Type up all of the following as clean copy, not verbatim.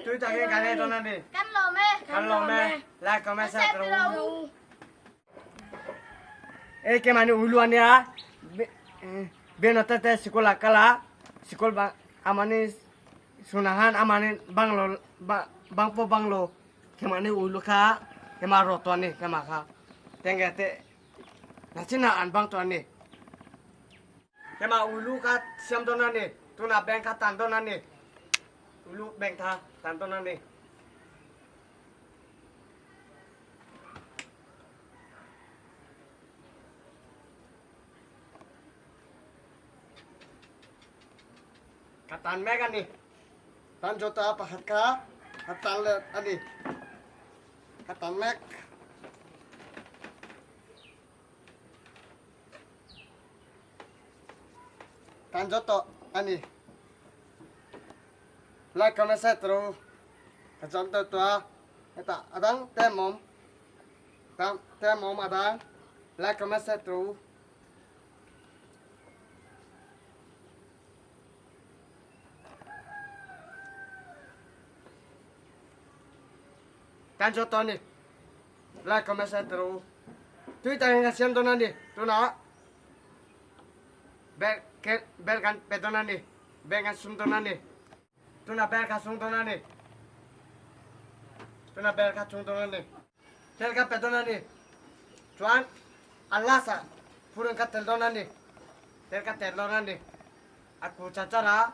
Tui takin kan ei dawn a ni. Kan lawm e. Kan lawm e. Like, comment, share rawh u. Ei kemani ulu ania benota te sikol a kala sikol ba amani sunahan amani banglo bangpo banglo kemani ulu kha kema roto ani kema kha tenge te nachina an bang to ani kema ulu kha siam don ani tuna bank kha tan don ani ulu bank tha tan don ani. Ka tan mek a ni. Tan zo ta pakhat kha ka tan leh a ni. Ka tan mek. Tan zo tawh a ni. Like comment share tawh u. Ka cham tawh tawh a. Hetah a dang te mawm. Te mawm a dang. Like comment share tawh u. Kan zawt tawh a ni. Like comment share tawh u. Tui takin kan siam dawn a ni. Tunah bel bel kan pe dawn a ni. Bel kan sum dawn a ni. Tunah bel kha sung dawn a ni. Tunah bel kha chung dawn a ni. Tel kha pe dawn a ni. Chuan a last ah phurun kha tel dawn a ni. Tel kha tel dawn a ni. A ku char char a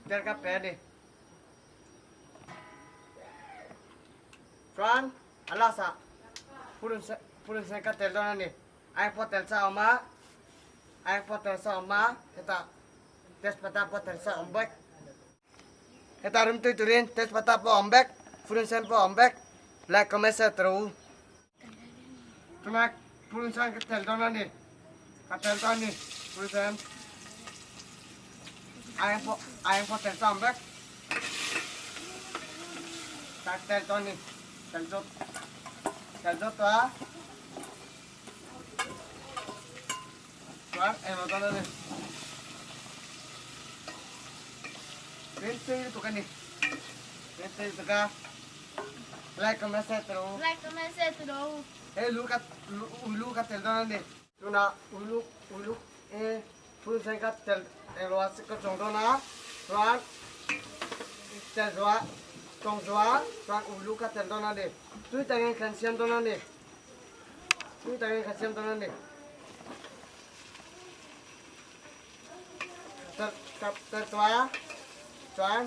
tel kha pe a ni. Chuan a last ah phurun phurun sen kha tel dawn a ni. A eng pawh tel sa a awm a, a eng pawh tel sa a awm a, hetah tezpata pawh tel sa a awm bawk. Hetah rimtui turin tezpata pawh a awm vek, phurun sen pawh a awm vek. Like, comment, share tawh u. Tunah phurun sen ka tel dawn a ni, ka tel dawn a ni phurun sen. A eng pawh a eng pawh tel sa a awm vek. Ka tel dawn a ni, tel zawt tel zawt tawh a. Chuan englo dawn a ni. Rimtui lutuk a ni. Rimtui lutuk a. Like comment share tawh u. Like comment share tawh u. Hei lu ka ulu ka tel dawn a ni. Tunah ulu ulu e phun sen ka tel englo a ka chawng dawn a. Chuan tel zuah chawng zuah chuan ulu ka tel dawn a ni. Tui takin kan siam dawn a ni. Tui takin kan siam dawn a ni. Tel tel tuah chuan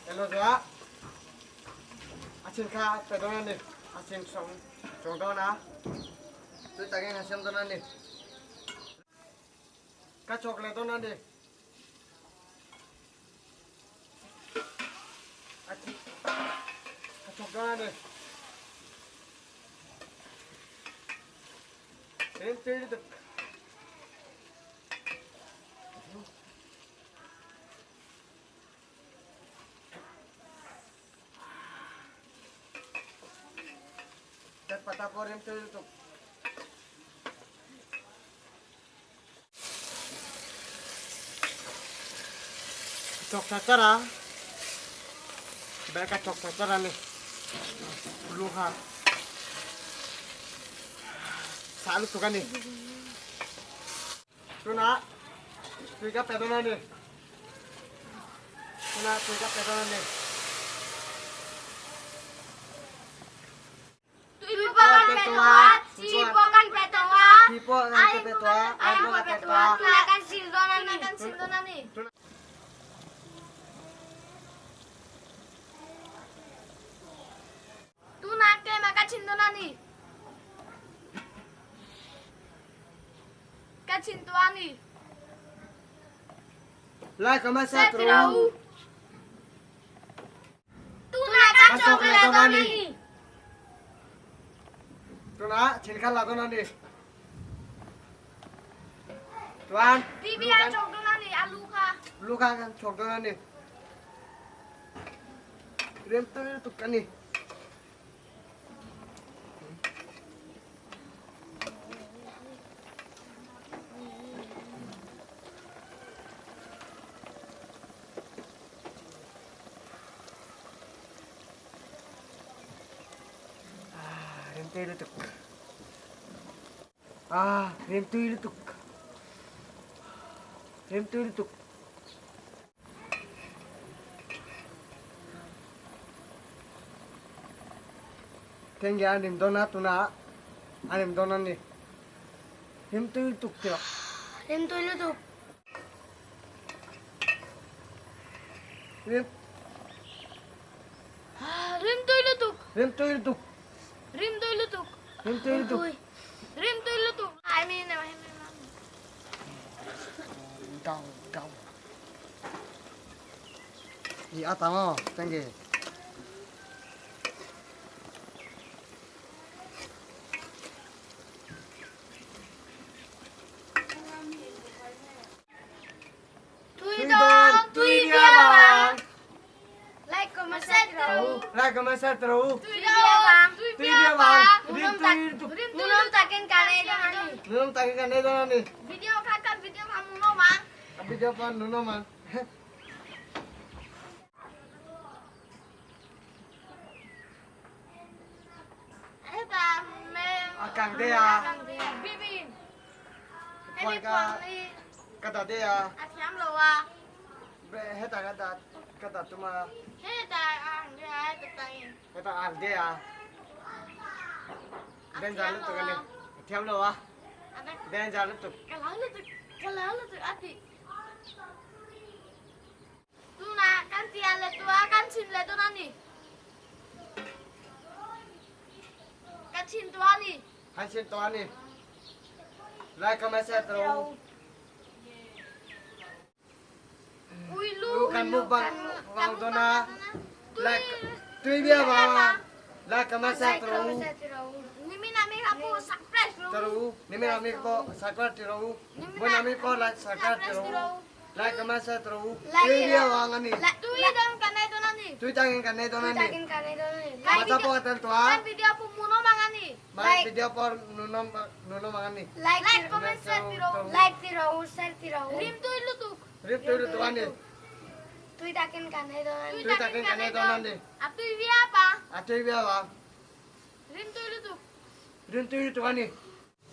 elo zuah a chin kha pe dawn a ni. A chin chawng chawng dawn a. Tui takin kan siam dawn a ni. Ka chawk leh dawn a ni. A thi a chawk dawn a ni. Rim tui lutuk. Tezpata pawh rim tui lutuk. Chawk char char a, bag a chawk char char a ni, lu kha sah lutuk a ni. Tunah tui ka pe dawn a ni, tunah tui ka pe dawn a ni. Tui pawh kan pe tawh a, chi pawh kan pe tawh a, Thi pawh kan pe tawh a, ai pawh kan pe tawh a. Tunah kan sil dawn a ni. Kan sil dawn a ni. Tunah keimah ka chhin dawn a ni. Ka chhin tawh a ni. Lai ka hmasa tawh u. Tunah kan chawk leh dawn a ni. Tunah thil kha la dawn a ni. Chuan Bibi a chawk dawn a ni, a lu kha. Lu kha kan chawk dawn a ni. Rem tui lutuk a ni. Rimtui lutuk. Ah, rimtui lutuk. Rimtui lutuk. Tengge an rim dawn a tunah an rim dawn a ni. Rimtui lutuk tih rawh. Rimtui lutuk. Rim. Rimtui lutuk. Rimtui lutuk. Rimtui lutuk. Rimtui lutuk. Rimtui lutuk. I mean, Down, down. I a tang aw, thank you. Tui dawn, tui viau ang. Like, comment, share tiro. Like, comment, share tiro. Tui viau ang, tui viau ang. Nunam takin kanai donani. Nunam takin kanai donani. Video kha ka video kha nuno mang. Video pa nuno mang. Kang de a. Bibi. Phuan ka ka da de a. A thiam lo a. Heta ka da ka da tuma. Heta ang de a ta ta in. Heta ang de a. Den ja lu tu ka le. Thiam lo a. Den ja lu tu. Ka la lu tu ka la lu tu ati. Tu na kan tia le tu a kan chin le tu na ni. Kan chin tu a ni. Kan chin tu a ni. Like comment share tro. Ui lu kan mukbang wang to na. Like tui bia ba. Like comment share tro. Nimi nami ka po surprise ro. Tro. Nimi nami ko subscribe tro. Bo nami ko like subscribe tro. Like comment share tro. Tui bia wang ani. Tui dong kanai to nani. Tui tangin kanai to nani. Tangin kanai to nani. Mata po atel to a. Kan video po muno mangani. Like video por nuno nuno mangani. Like comment share tiro. Like tiro, share tiro. Rim tui lutuk. Rim tui lutuk ani. Tui takin kanai to nani. Tui takin kanai to nani. A tui bia pa. A tui bia pa. Rim tui lutuk. Rim tui lutuk ani.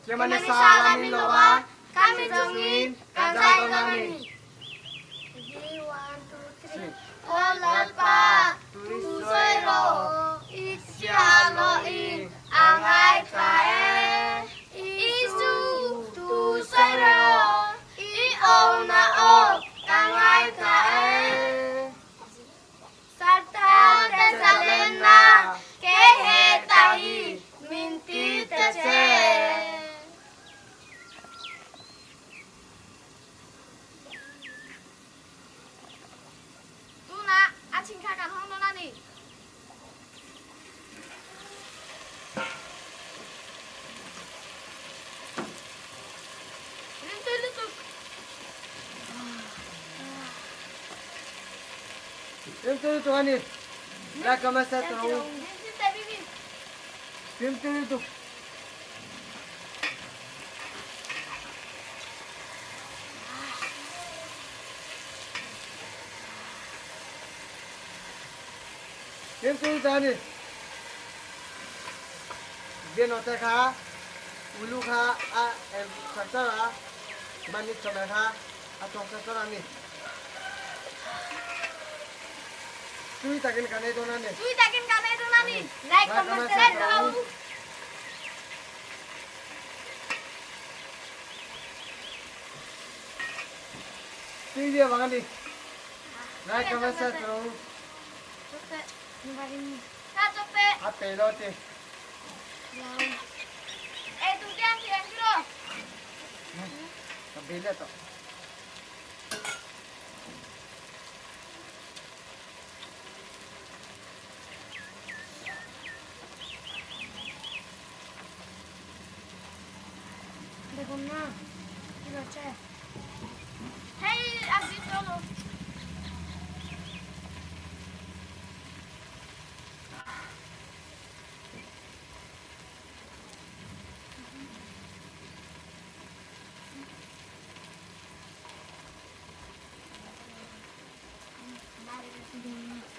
Kemani salami lowa. Kami jongin kanai to nani. 1 2 3. Olalpa tu soi ro. Isia lo in ang ai tae. Isu tu soi ro. I o na o kang ai tae. Sarta te salena ke he tahi minti te che. Tu na a chin kha kan hong no na ni. Rim tui lutuk. Rim tui lutuk ani. Like comment share tro. Rim chin te bibi. Rim tui lutuk. Rim tui lutuk ani. Bien ote kha ulu kha a saksa a mani chome kha a tong saksa ani. Tui takin kanai to nani. Tui takin kanai to nani. Like comment share tiro. Tui bia bangani. Like comment share tro. Ka chope. A pe lo te. E tu tiang tiang kilo. Ka bele to. দেখুন না কি হচ্ছে। Hey, abdi cholo.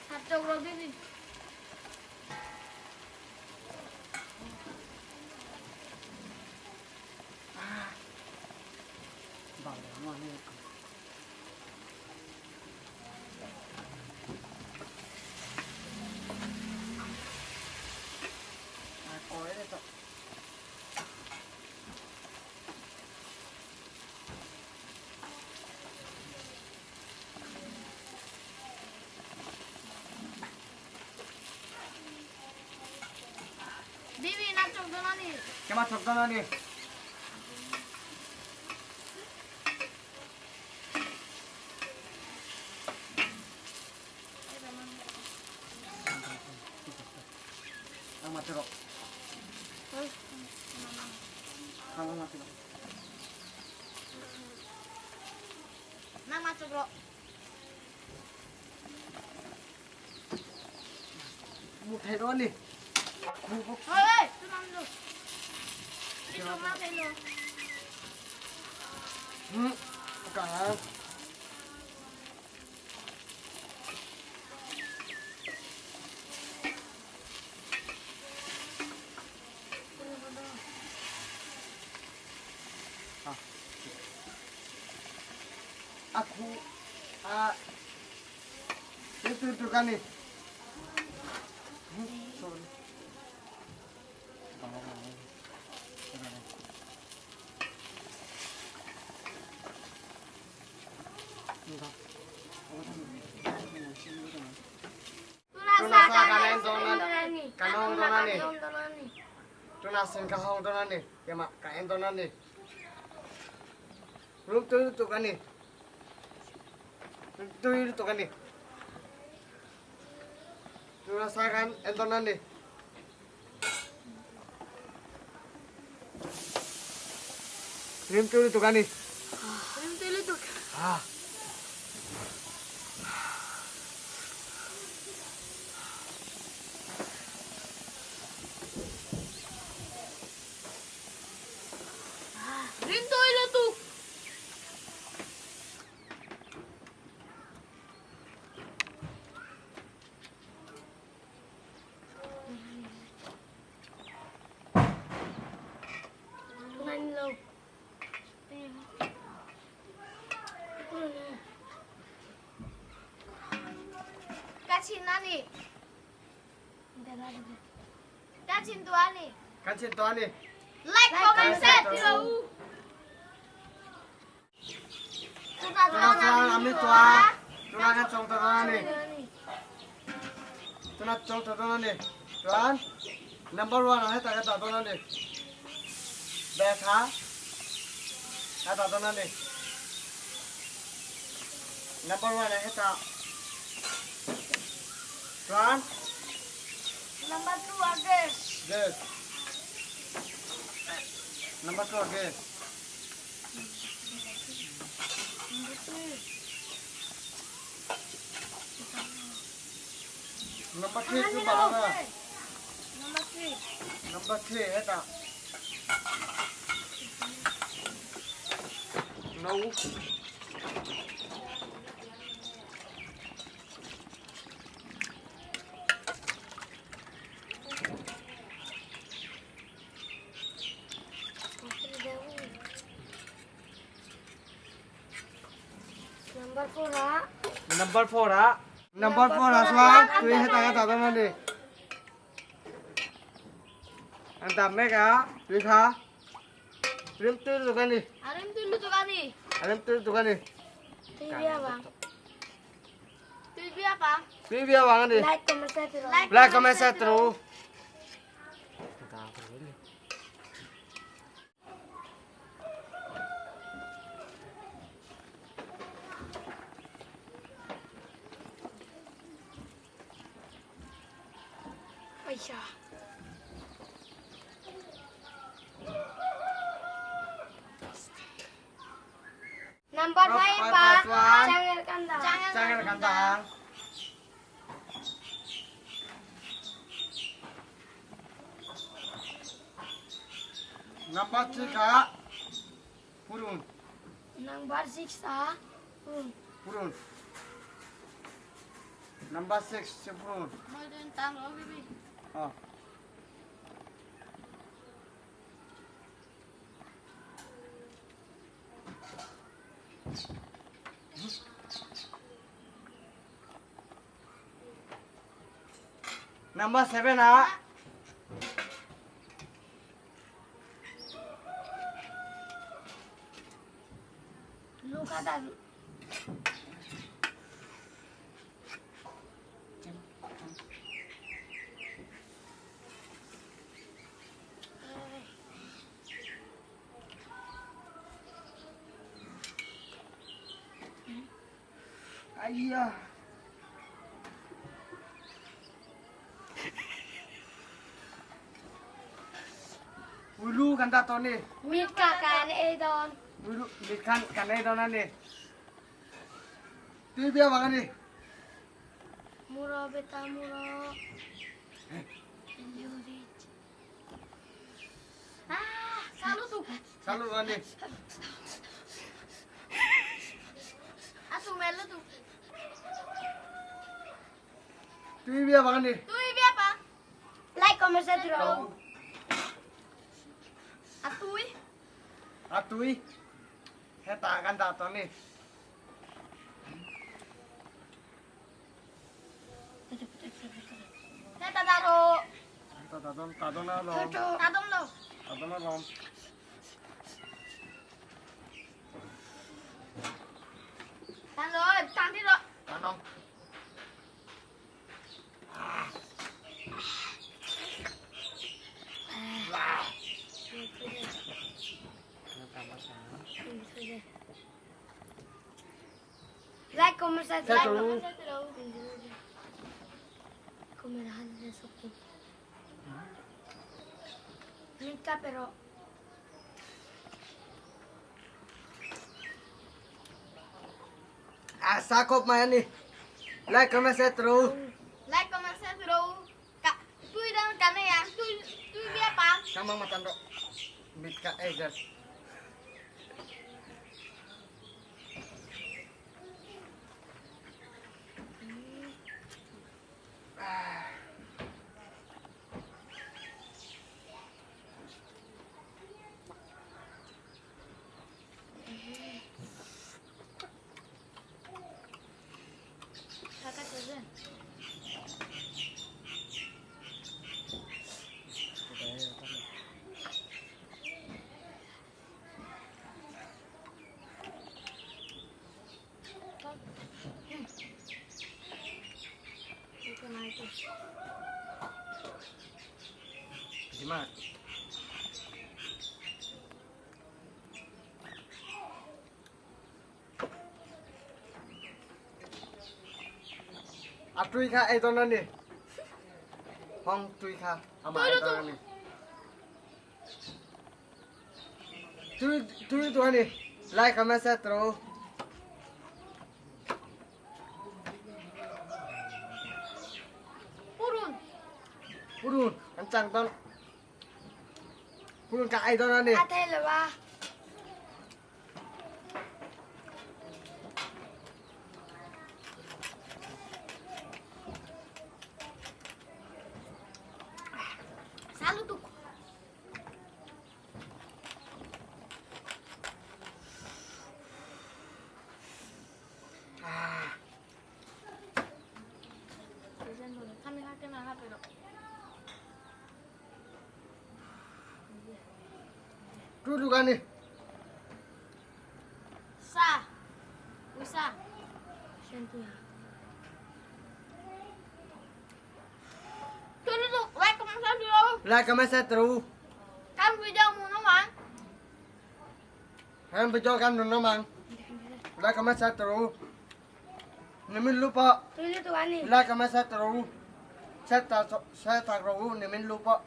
Hot dog ro bibi. Bibi na chok donani. Kema chok donani. Nama chok ro. Muthai Oi, tu nam lo. Itu ma lo. Ka. Aku a itu itu kan nih. Sorry. Tuna sen ka hong donani. Kema ka en donani. Rum tu tu kan nih. Tu tu kan nih. Tuna sa kan en donani. Rim tu tu kan nih. Rim tu tu. Ah. Rim tu tu. Lo. Kachin nani. Kachin tuani. Kachin tuani. Like, comment, share. Tuna sa ami tua. Tuna kan chong ta donani. Tuna chong ta donani. Tuan. Number 1 hai ta ka ta donani. Betha. Ha ta donani. Number 1 hai ta. Tuan. Number 2 again. Yes. Number 2 again. Number 3. Number 3 tu balana. Number 3. Number 3 hai ta. No. Number 4 ha. Number 4 ha. Number 4 aswan tu hai ta ka ta donani. Anta mega tu kha. Rim tu tu kan ni. Arim tu tu kan ni. Arim tu tu kan ni. Tu biya bang. Tu biya bang. Tu biya bang ni. Like comment share. Like comment share terus. Aisyah. Number 5 pa. Jangan kanda. Jangan kanda. Number 3 ka. Purun. Number 6 ah. Purun. Purun. Number 6 purun. Mau tang lo bibi. Ah. Number 7 ah. Luka dan. Aiya. Ulu kan ta toni. Mit ka kan ei don. Ulu mit kan kan ei don ani. Tui bia bang ani. Muro beta muro. Ah, salu tu. Salu ani. Asu melu tu. Tui bia bang ani. Tui bia pa. Like, comment, subscribe. Atui. Atui. Heta kan ta toni. Heta daro. Ta don ta don na lom. Ta don lo. Ta don na lom. Ta lo, ta đi lo. Ta don. Like, comment, subscribe. Minta pero Asa kop mai ani. Like, comment, subscribe. Like, comment, subscribe. Tui dan kane ya. Tui tui bia pa. Kamang matan do. Mit ka ejar. Kakak jajan. Gimana? Atui kha ei don ani. Hong tui kha ama ei don ani. Tui tui tu ani. Like, comment, subscribe. Purun. Purun, kan chang don. Purun ka ei don ani. Athe lewa. Salu tu. Tu tu kan ni. Sa. Usa. Shantu. Tu tu like comment subscribe. Like, comment, subscribe. Kan video mu nó mà. Hem video kan nun mang. Like, comment, subscribe. Nimin lupa. Tu tu ani. Like, comment, subscribe. Set ta set ta ro nimin lupa.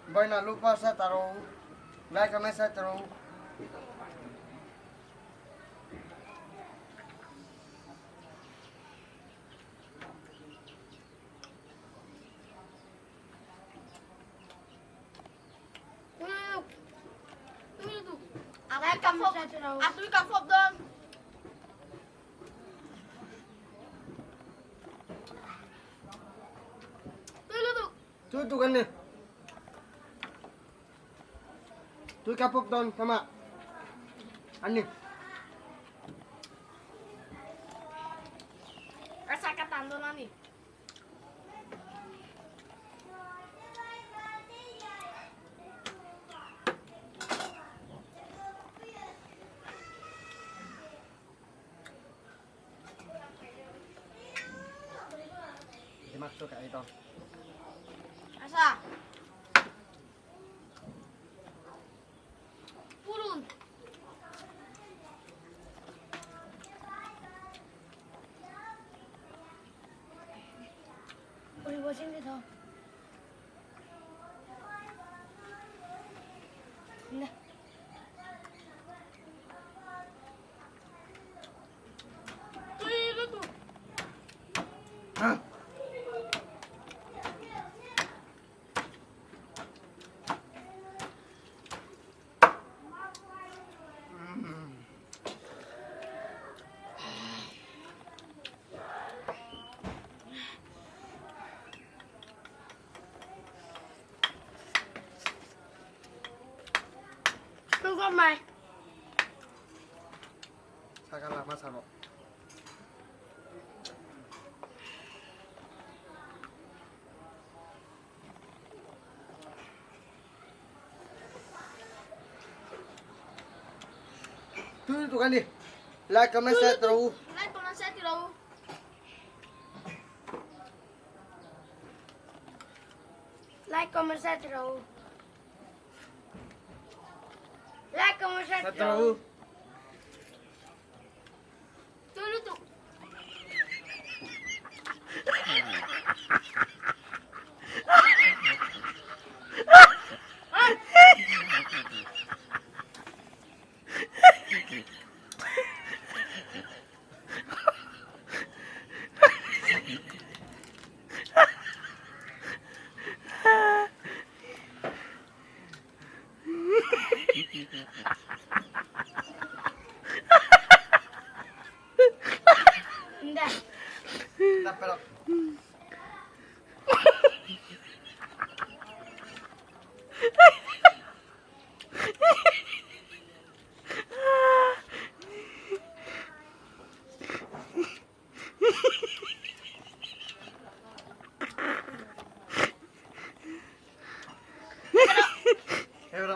Boina lupa set ta ro. Like, comment, subscribe. Tu tu. Like comment subscribe. Atui ka fop don. Tu tu. Tu tu kan ni. Tu kapok don sama. Ani. Chaw ka ei dawn. Asa. Purun. 우리 멋있는 더. 네. হ্যাঁ তুই মাই Saca la masa, no. তুই দোকানি like comment share করো like comment share করো like comment share করো like comment share করো তুই তো দে তারপর এবার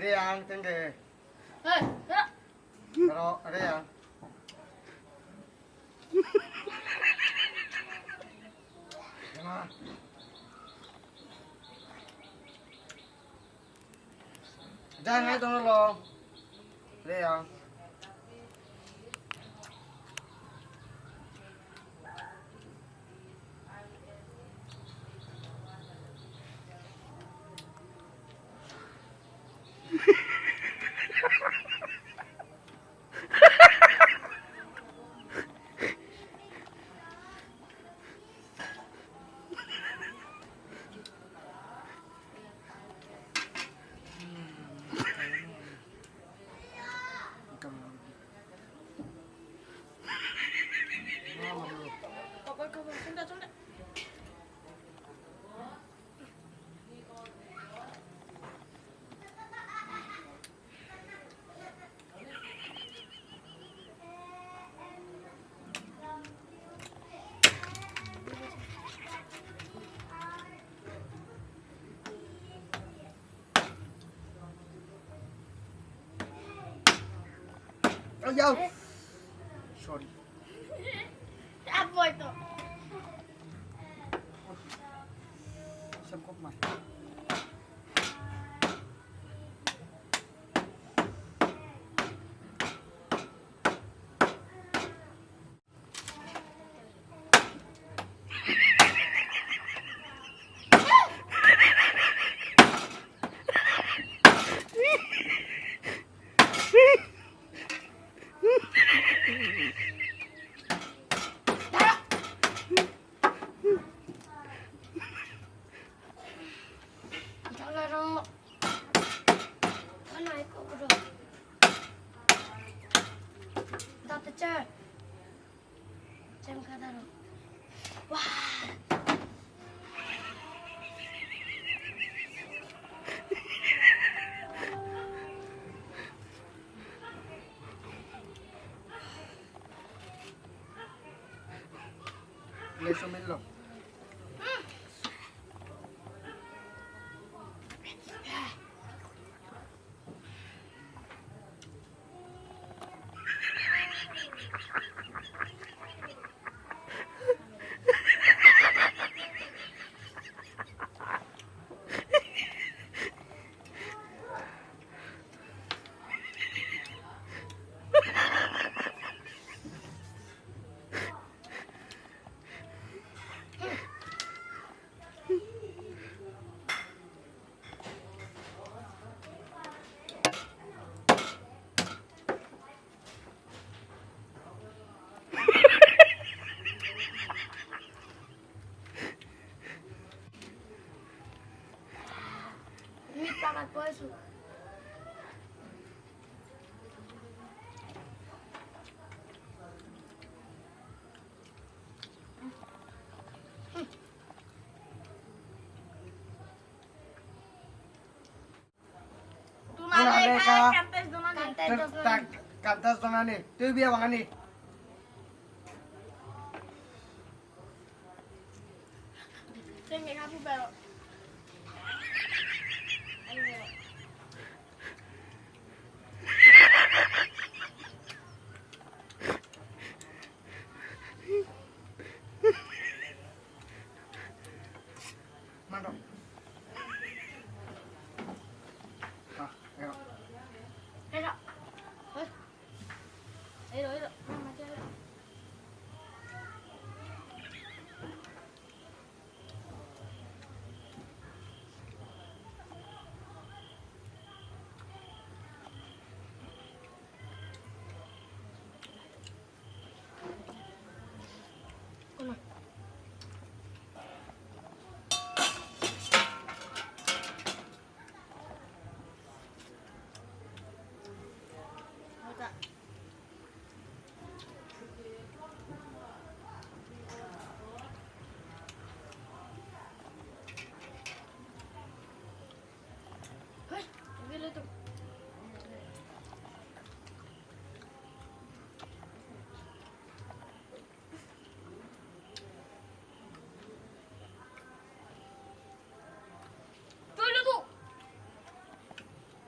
Reang tengge. Hey, Ro reang. Jangan ngai tong lo. Reang. Yo. Sorry. Apa itu? Sangkop man. Lesumillo. Kantas donani. তুই বিয়া বাঙানি। Mantap. Ah, ayo.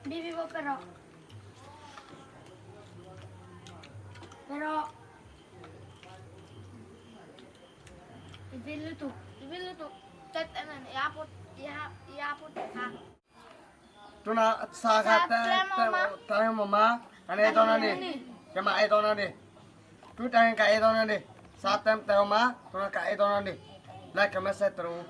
Bibi pawh pe rawh. Pe rawh. I vil lutuk. I vil lutuk. Tet en en i aput i ha i aput kha. Tuna sa kha tlem awm a kan ei dawn a ni. Keimah ei dawn a ni. Tu tangin ka ei dawn a ni. Sa tlem te awm a tuna ka ei dawn a ni. Like comment share tur u.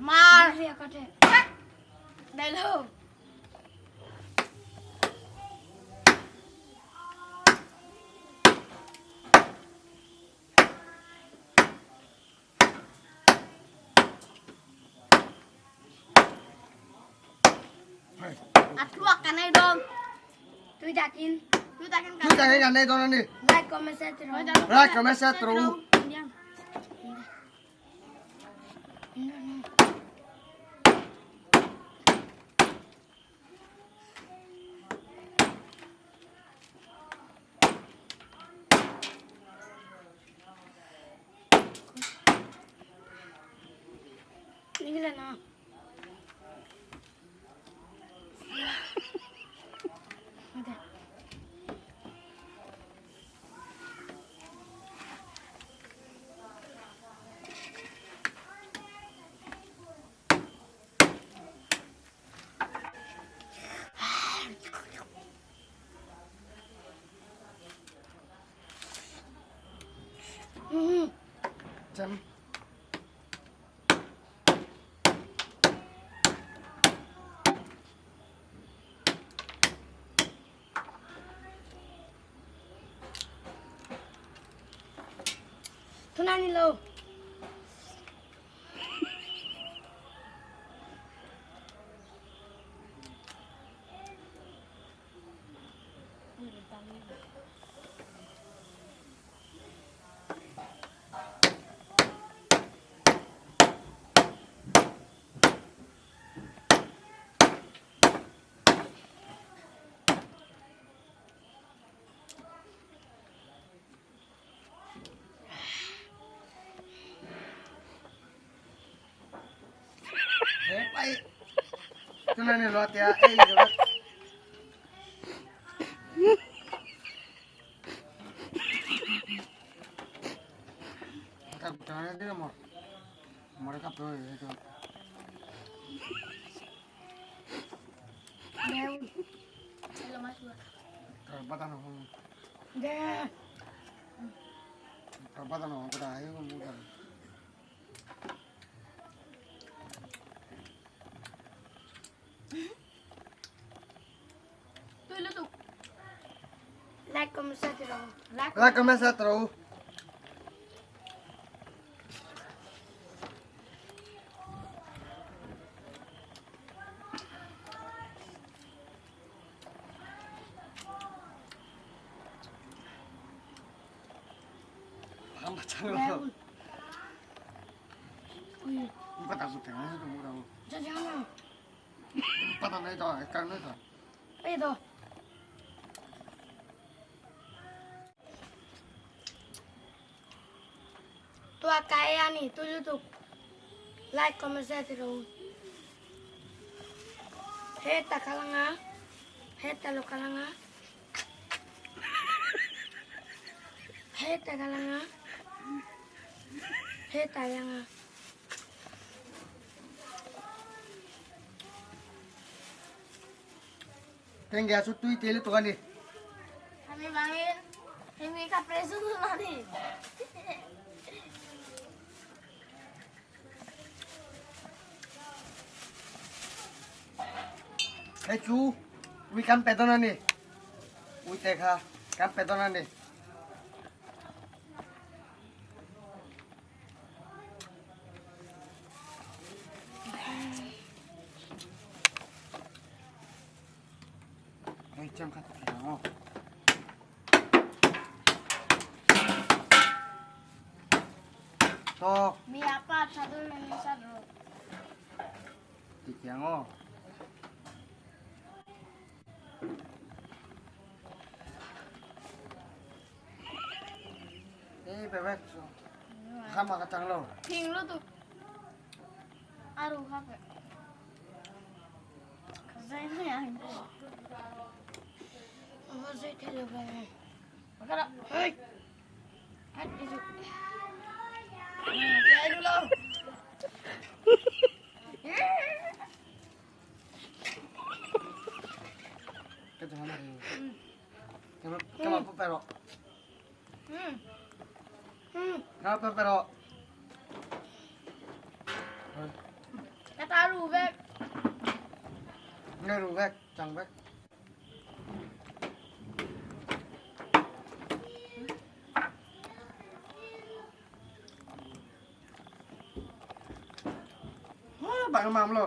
Mar. Dalo. A thluak kan ei dawn. Tui takin. Tui takin Tui takin kan ei dawn a ni. Like, comment, share tirh. Like, comment, share tirh u. Chem. Tunah ni lo. Tunah ni lo tia ei lo. Like, comment, share tirh. Like, comment, share tirh. Tua kai ani tu lutuk. Like, comment, share tirh. Heta kalanga. Heta lo kalanga. Heta kalanga. Hetah hian a. Tengge chu tui te lutuk a ni. Hemi vangin hemi kha president a ni. Hei chu ui kan pe dawn a ni. Ui te kha kan pe dawn a ni. Hei chem kha thei ang aw. Tok. Mi apa thadul ni sadro. Ti thiang aw. Ei bebek chu khama ka chang lo. Thing lutuk. Aru kha pe. Zai mai ang. Zai thei lo ve. Kara. Hey. Hat isu. Cái du lo. Ka chang na. Ka ma pe ro. Ka ma pe ro. Ka ta ru vek. Ngai ru vek, chang vek. Bạn mam lo.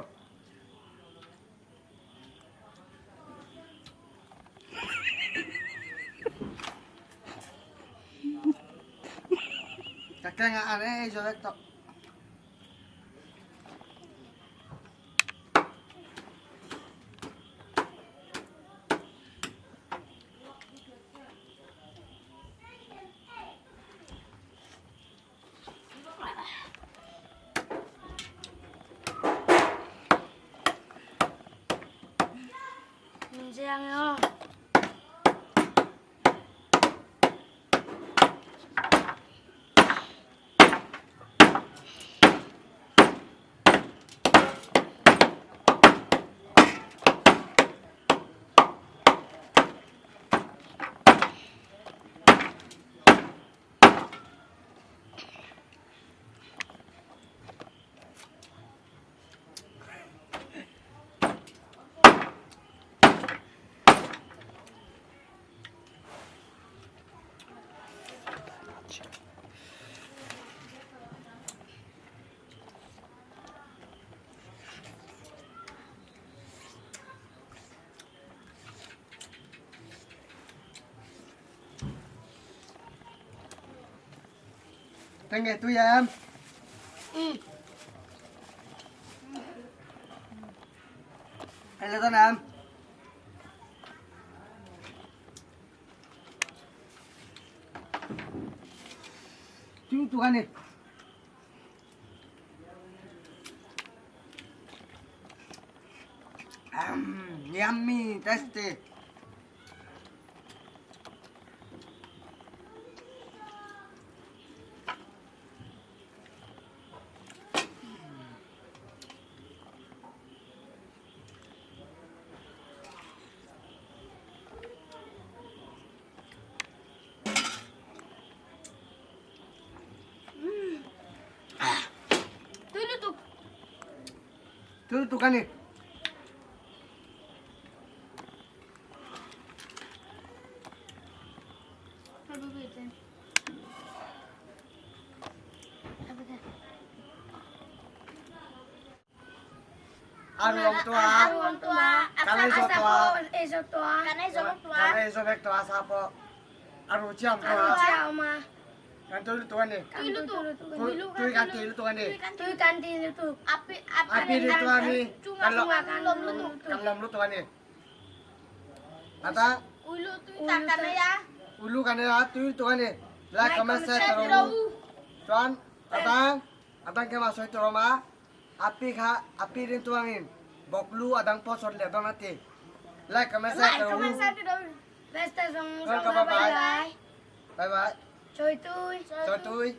Ka keng a an ei zo vek tawh. Min chiang e aw. Tengge tui em. Hei le dawn em. Tui lutuk a ni. Yummy, tasty. Tui lutuk. Tui lutuk a ni. Api kha api rin tuangin bawklu a dang pawh sawt leh dawn a ti. Like comment share tawh u. Bye bye. Bye bye. Chawi tui.